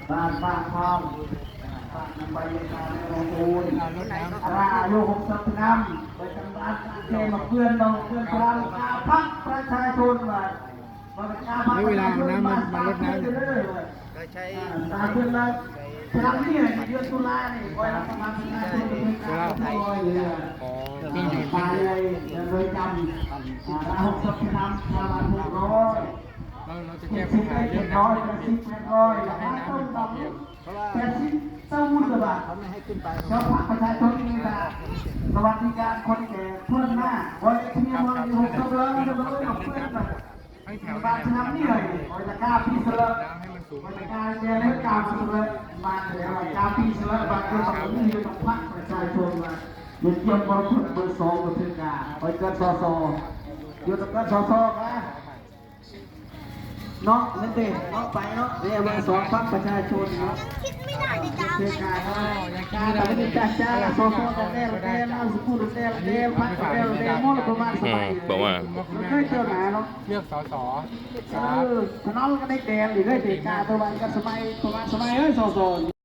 ບ້ານປາກທອງ ບ້ານນຳໄປເລການຂອງໂອນ ອາລາອາຍຸຫົກສິບນຳ ໄປທາງບ້ານເຊມາເພື່ອນ ເມືອງເພື່ອນພະລາວ ພັກປະຊາຊົນວ່າ ໃຊ້ເວລາເອົານ້ຳມາ ມາລົດນ້ຳ ສາມເດືອນແລ້ວ ສາມເດືອນແລ້ວ ເດືອນຕຸລານີ້ ເອີ ເຄື່ອງຍນເນາະ ນັ້ນເດ້ເນາະ ໄປເນາະ ແລ້ວວ່າສອງພັກປະຊາຊົນເນາະ ເສຍກາເນາະ ການປະຕິບັດຈານ ສສ ແລ້ວແຕ່ ນາມສະກຸນແລ້ວແຕ່ ພັກແລ້ວແຕ່ ໝົດປະມານສະບາຍ ເອີ ເຈົ້າໜ້າເນາະ ເລືອກ ສສ ເອີ ພະນອງກັນໄດ້ແດງນີ້ເລີຍ ເສຍກາ ປະມານກັບສະໄໝ ປະມານສະໄໝເອີຍ ສສ